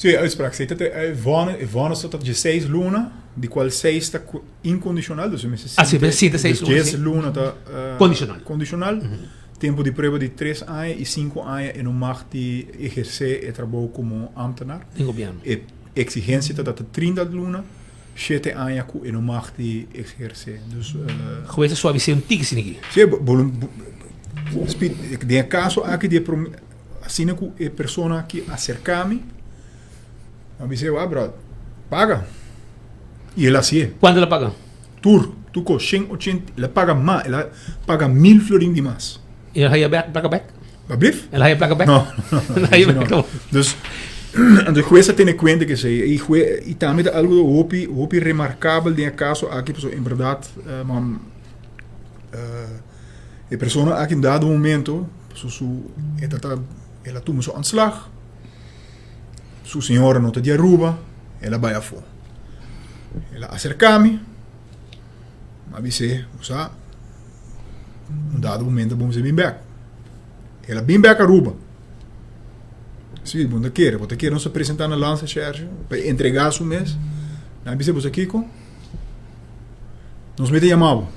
Sí, e uitspraak sei ta e vonnis, e vonnis ta dieseis luna, di cual seis ta incondicional, dus e mester Ah, sí, mester sinta seis dus luna, dies sí. luna ta Condicional. condicional. Tempo di prueba di tres aña y cinco aña e no mag di eherce e trabou como ambtenaar. Den gobierno. E exigencia ta ta 30 luna, shete aña cu e no mag di eherce. Dus, Hues a suavis'é un tiki sin aki. Sí, Speed, den e caso aki di e prome, asina cu e persona aki acerca mi, mi a bis'é, wak brother, paga. Y el a hacié. Cuanto el a paga? Tur, tur cos, shen ochenta, el a paga mas, el a paga mil florin di mas. El a haya bek, placa bek? Wat blief? El a haya placa bek? No, no, no. El a haya bek no. Dus, anto hues a tene cuenta cu esey. Y hue, y tambe ta algo hopi, hopi remarcabel den e caso aki, pasobra en berdad, man, e persona aki un dado momento, su, su, e ta ta, el a tuma su ontslag, su señora no ta di Aruba, el a bay afo. El a acerca mi, mi a bis'é, bo sa, un dado momento bo mester bin bek. El a bin bek Aruba. Si, bo no ta kere, bo ta kere nos a presenta na Landsrecherche pa e entrega su mes. Mi a bis'é, bo sa kiko? Nos mester yama bo.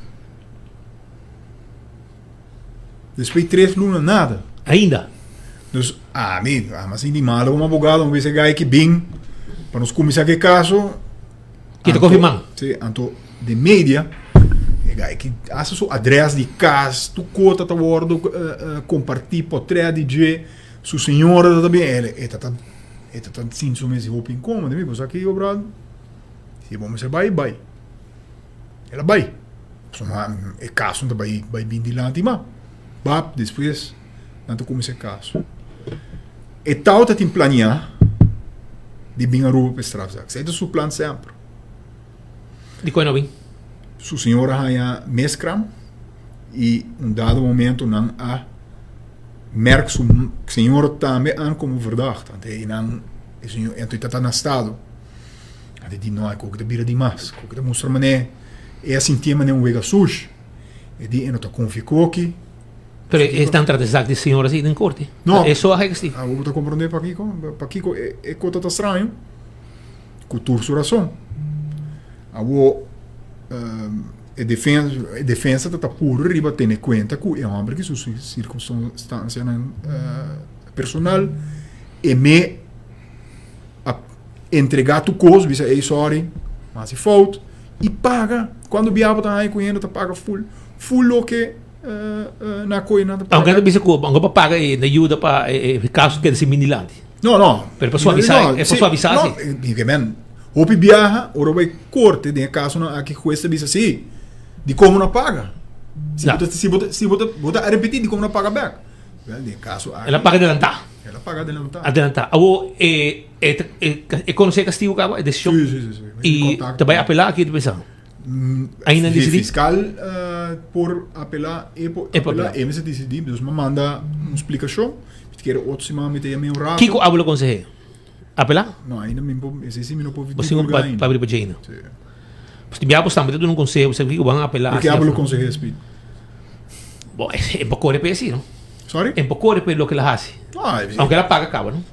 Despues di tres luna nada. Ainda. Dus ami, ami a sinti malo como abogado, mi bisa gai ki bin pa nos cuminsa cu e caso. Ki ta confirma? Si, anto den media e gai ki hasta su adres di cas, tur cota ta wordo comparti, potret di dje, su señora ta ta bin, e ta ta e ta ta sinti su mes hopi incomodo. Mi bo sa kico brother, si bo mester bay, bay. El a bai. Pasobra e kaso no ta bai bai bin dilanti mas. Bap, despues nan ta kuminsá e kaso. E tau ta tin planiá di bin Aruba pa e strafzaak. Esei ta su plan semper. Dikon e no bin? Su señora a haña meskram i un dado momento nan a merk su señora tambe an komo verdachte. Anto e nan e señor anto e ta ta na stado. A di no, e koki ta bira dimas. Koki ta mustra manera e a sintié manera un wega sushi. E di e no ta konfia koki. Pero e esnan trata zak di señor así den korte? No. E so a hek así? Awor bo ta komprondé pakiko? Pakiko e kota ta straño? Ku tur su rason. Awor e defensa e defensa ta ta puru riba tene kuenta ku e hòmber ki su sirkunstansianan personal e me a entrega tu kos, bisa ey sorry, mi hasi fout y paga. Cuando bia bo ta haña cu hende ta paga full, full loke na koe nan ta paga. Aunke nan ta bisa cu aunke pa paga e na yuda pa e caso keda sin bini dilanti. No, no. Pero pa suavisa, e pa suavisa si. No, ke men, hopi biaha ora bo bai corte den e casonan aki hues ta bisa si, dikon bo no paga? Si bo ta, si bo ta, si bo ta, bo ta arepenti dikon bo no paga bek? Wel, den e caso aki. El a paga adelantá. El a paga adelantá. Adelantá. Awor, e, e, e, e konosé e kastigo kaba, e desishon? Sí, sí, sí, sí. I ta bai apelá aki ta pensa? Ainda no disidí? Fiskal por apelá, e por apelá, e mester disidí. Dus mi a manda un splikashon. Mi ta kere otro siman mi ta yam'é un rato. Kiko abo lo konseh'é? Apelá? No, ainda mi por, esei sí mi no por divulgá ainda. Bo sin pa pa dje ainda? Sí. Pues tin biaha bo tambe ta duna un konseho, bo sa kiko bo a apelá. Por ke abo lo konseh'é, Speed? Bo, e por kore p'e si, no? Sorry? E por kore p'e loke el a hasi. No, e. Aunke el a paga kaba, no?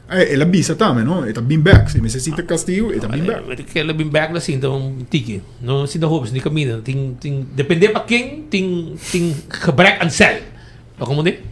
El a bisa tambe, no? E ta bin bek. Si mester sinta kastigu, e ta bin bek. Ke el a bin bek, el a sinta un tiki. No sinta hopi, sinta kaminda. Tin, tin, depende pa ken, tin, tin gebrek aan sel. Bo komprende?